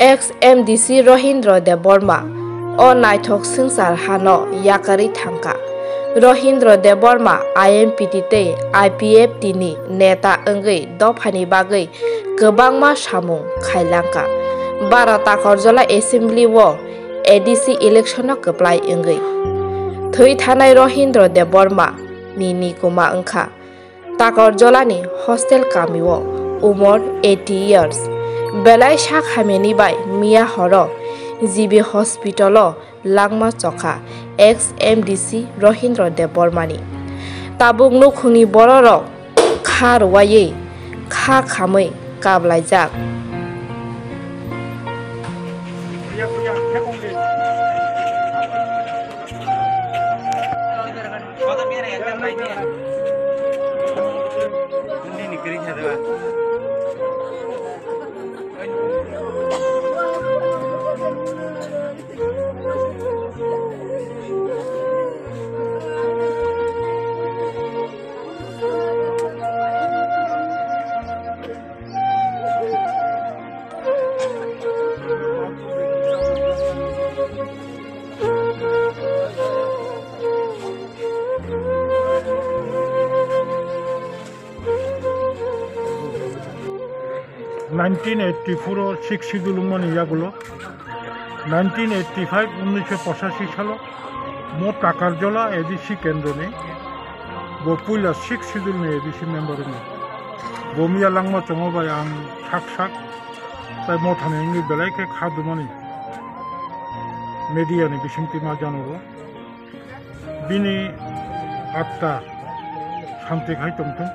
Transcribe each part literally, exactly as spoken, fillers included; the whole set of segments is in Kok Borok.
Ex M D C Rohindra Debbarma o naithok swngchar hano yakarwi thangkha. Rohindra Debbarma I M P T tei I P F T ni neta wngwi dophani bagwi kwbangma samung khailangkha. Bara Takarjala Assembly o A D C election o kwplai wngwi thwi thanai Rohindra Debbarma ni nikuma wngkha. Takarjolani hostel kamio umor eighty years belai sak hamyani bai miya horo G B hospital o langma chokha ex M D C Rohindra Debbarmani. Tabuk nukhungni bororok kha rwaiwi kha khamwi kablaijak. Nineteen eighty-four o Sixth Schedule wngmani yagulo nineteen eighty-five, unnisho pochashi salo mo Takarjola A D C kendroni bo puila Sixth Schedule ni A D C member wngwi bo miya langma chongo bai ang sak sak tai mothani wngwi belai khe kha dumani media ni bisingtwi ma janogo. Bini atta santi khai tongthung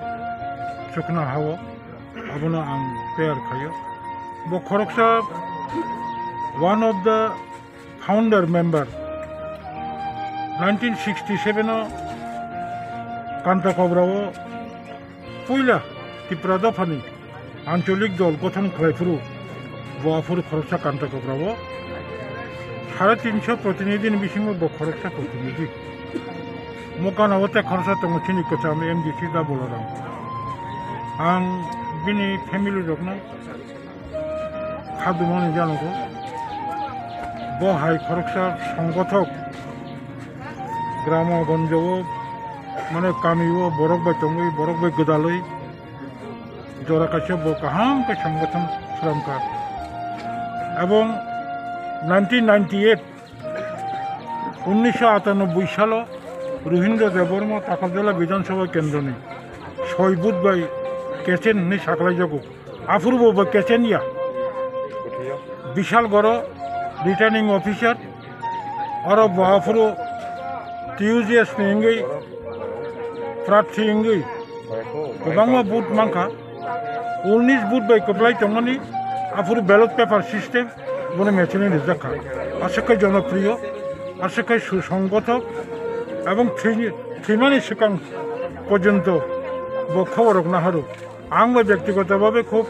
chukna hao, abono ang prayer khaio. Bo khoroksa one of the founder member, nineteen sixty-seven o Kanta Kobra o puila Tipra dophani ancholik dol gothon khlai phuru bo aphuru khoroksa Kanta Kobra o sare tinsho protinidhi ni bisingo bo khoroksa protinidhi. Mokana o tei khoroksa tongo chini kwcham M D C da Bolaram. Ang bini family rokno khadumani janogo. Bo hai khoroksa songgothok gramo gonjo o, mane kami o borok bai tongwi, borok bai gwdalwi jora kaisa bo kaham khe songgothon slamkha. Ebong nineteen ninety-eight, unnisho atanoboi salo Rohindra Debbarma Takarjala Bidhan Sabha Kendroni soi but bai kechen hinwi saklaijago. Aphuru bo bo kechen ya. Bishal Goro, returning officer, oro bo aphuru T U J S ni wngwi prarthi wngwi kwbangma vote mankha. Unnish vote bai kwplai tongmani, aphuru ballot paper system bono machine rijak kha. Aswk khe jonopriyo, aswk khe susonggothok, ebong thwi-, thwimani swkang porjonto bo khobor rok nahoro. Ang bai byaktigoto bhabe khub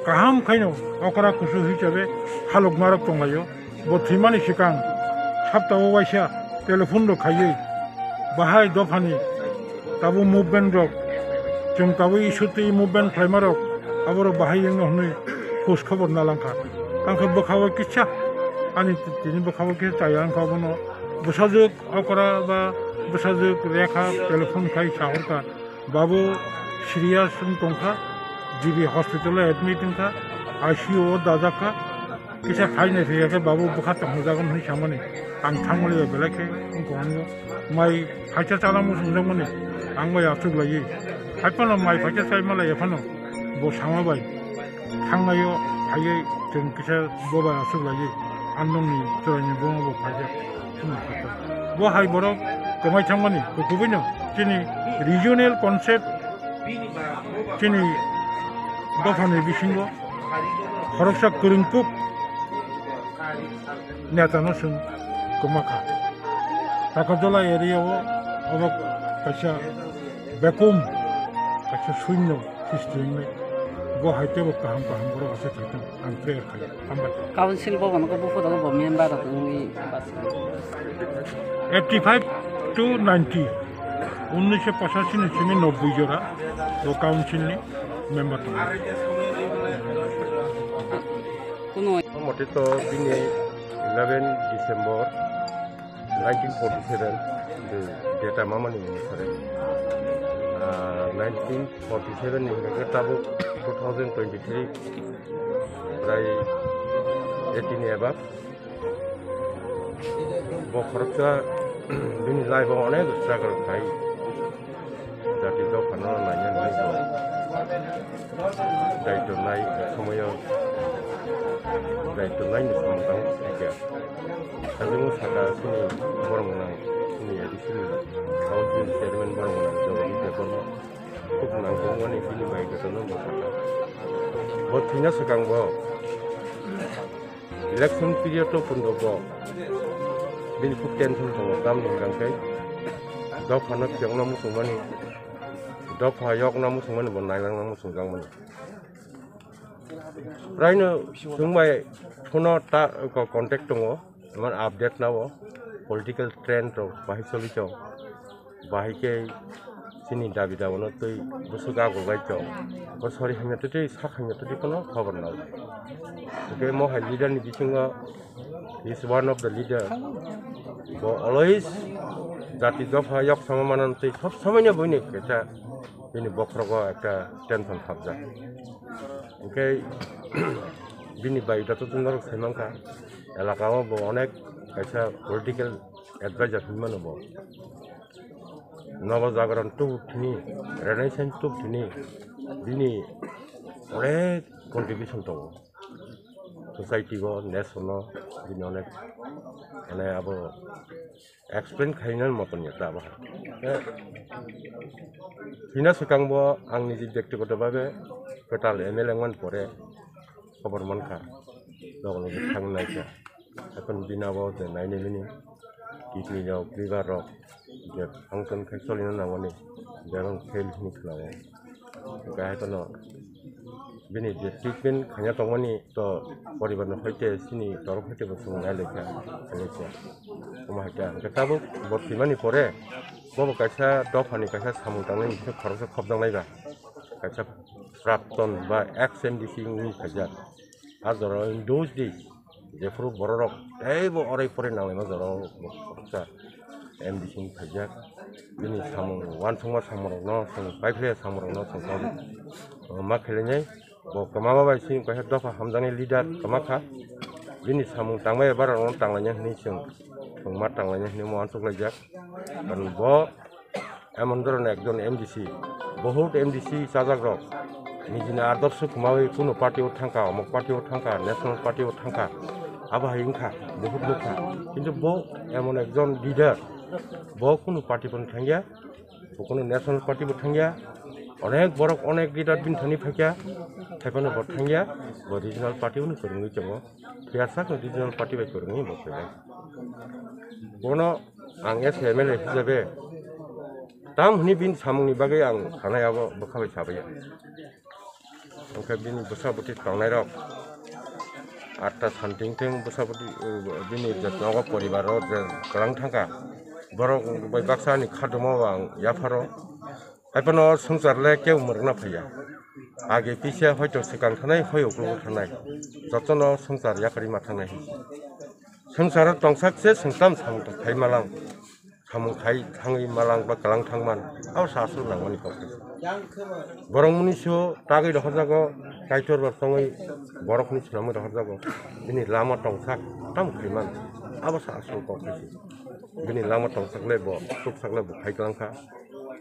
kaham khaino okra kusu hisabe halokmarok tonglaio. Bo thwimani swkang saptao waisa telephone rok khaiwi bahai dophani tabuk movement rok, chwng tabuk issue twi movement khlaimarok aborok bahai wngno hwnwi khus khobor nalangkha. Tangkhe bwkhao kisa ani tini bwkhao kisa chaya wngkha, abono bwsajwk okra ba bwsajwk Rekha telephone khai sahorkha. Babu serious wng tongkha, G B hospital o admit wngkha, I C U o dajakha, kisa phainai phiyakhe babu bwkha tongjago hinwi samani, ang thangmani bai belai khe wngkha, mai phaisa chana muchungjakmani, ang bai achuklaiwi, haiphano mai phaisa chaimalaiya phano bo sama bai. Thangnaio phaiwi chwng kisa bo bai achuklaiwi, ang nokni chwraini buma bo phaijak. Bo hai borok kwmai thangmani kukubuino chini regional concept chini dophani bisingo khoroksa kwrwngkuk netano chwng kwmakha. Takarjala area o obo kaisa bekum, kaisa suinyo. History wngwi bo hai teibo kaham kaham borok aswk khaitong, ang prayer khaio. Hambai. Council bo bono khe buphuru bo member rok wngwi bachai. Eighty five to ninety, unnisho pochashi ni simi nobboi jora bo council ni member tongo. Tei to bini eleven December nineteen forty seven, de data mamani mung sare. Ah, nineteen forty seven ni hingke tabuk two thousand twenty three, prai eighteen eba. Bo khoroksa bini life o onek struggle khai. Jati dophano naina hwnwi bo dai tongnai somoyo dai tongnai ni samung tang khe. Sajwk saka chini borok gwnang chini A D C ni council chairman borok gwnang Jagadish Debbarma. Khub nangkukmani bini bai jotono bo saka. Bo thwina swkang bo election period o pundo bo bini khub tension tongo, tamni hwnkhe dophano phiyokna muchungmani, dopha yokna muchungmani bo nailangna muchungjakmani. Praino chwngbai phono ta, ko-, contact tongo, emon update nao political trend rok bahai choli tong. Bahai khe chini dabi dabono twi bwswk agulbai tong. Bo sori hamya twi twi sak hamya twi twi phano khobor nao. Hwnkhe mo hai leader ni bisingo is one of the leader. Bo always jati dopha yok sama manani twi sob somoino buini kaisa bini bokhorogo ekta tension khapjak. Hwnkhe bini bai joto chwng norok sai mankha, elaka o bo onek kaisa political advisor hinmano bo. Nobo Jagaran tubuk thini, Renaissance tubuk thini, bini onek contribution tongo. Society o, nation o, bini onek, mane abo explain khaina moton ya ta abo. Eh, thina swkang bo ang niji byaktigoto bhabe kwtal M L A wngmani pore khobor mankha, logo logo thang naikha. Ekhon bini abo je nainai bini kidney rok, liver rok je function khai cholina nangmani, bebak fail hinwi khwnao. Hwnkhe hai phano bini je treatment khaina tongmani to poribarni hoite chini torok hoite bo chwng nailaikha, khainai kha. Omo hai khe hwnkhe tabuk bo thwimani pore bobo kaisa dophani kaisa samung tangnai, bisi khoroksa khopjaknai ba, kaisa prapton ba ex M D C wngwi khaijak. A jorao in those days, jephuru bororok teibo orai porai nanglaima jorao bo khoroksa M D C wng khaijak. Bini samung, uansukma samungrokno chwng, paiphlaiya samungrokno chwng kok, uh, ma khailaiya. Bo kwmama bai chini kaisa dopha hamjaknai leader kwma kha. Bini samung tangmani bararokno tanglaina hwnwi chwng, chwng ma tanglaina hwnwi uansuk laijak. Karon bo emon dhoroner ekjon M D C, bohut M D C chajakrok nijini adorsho kwmawi kunu party o thangkha, omok party o thangkha, national party o thangkha, abo hai wngkha, bohut nukha. Kintu bo emon ekjon leader, bo kunu party phano thangya, bo kunu national party bo thangya, onek borok, onek leader bini thani phaikha, thaiphano bo thangya, bo regional party o kwrwngwi tongo. Phiya sakno regional party bai kwrwngwi bo khaijak. Bono ang as M L A hisabe tam hwnwi bini samungni bagwi ang sanai abo bwkha bai sabaiya. Hwnkhe bini bwsa bwtwi tongnairok atta santing theng bwsa bwtwi, uh, bini je nogo poribaro je kwlang thangkha, borok bai baksa ani khaduma o ang yapharo. Haiphano swngchar le kebo mwrwkna phaiya. Age pisa hoito swkang thanai, hoi uklogo thanai. Jotono swngchar yakarwi ma thangnai hinwi. Swngcharo tongsak se swngcham samung tong khai malang. Samung khai thangwi malang ba kwlang thangman. Abo sa aswk nangmani kok. Borok mwnwi so tagwi rohorjago, Kaitor bar tongwi borokni swnamwi rohorjago. Bini lama tongsak tamo khaiman. Abo sa aswk kok. Bini lama tongsak le bo, tuksak le bo khai kwlang kha.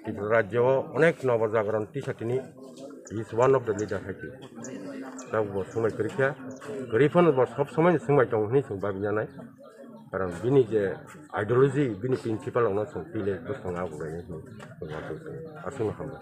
Tripura rajyo o onek nobo jagaran tisa tini is one of the leader hai khe. Tabuk bo swngbai kwrwi kha. Kwrwi phano bo sob somoi swngbai tongo hwnwi chwng babi janai. Karon bini je ideology, bini principle rokno chwng twi le bwskango abo bai hwnwi chwng aswkno hambai.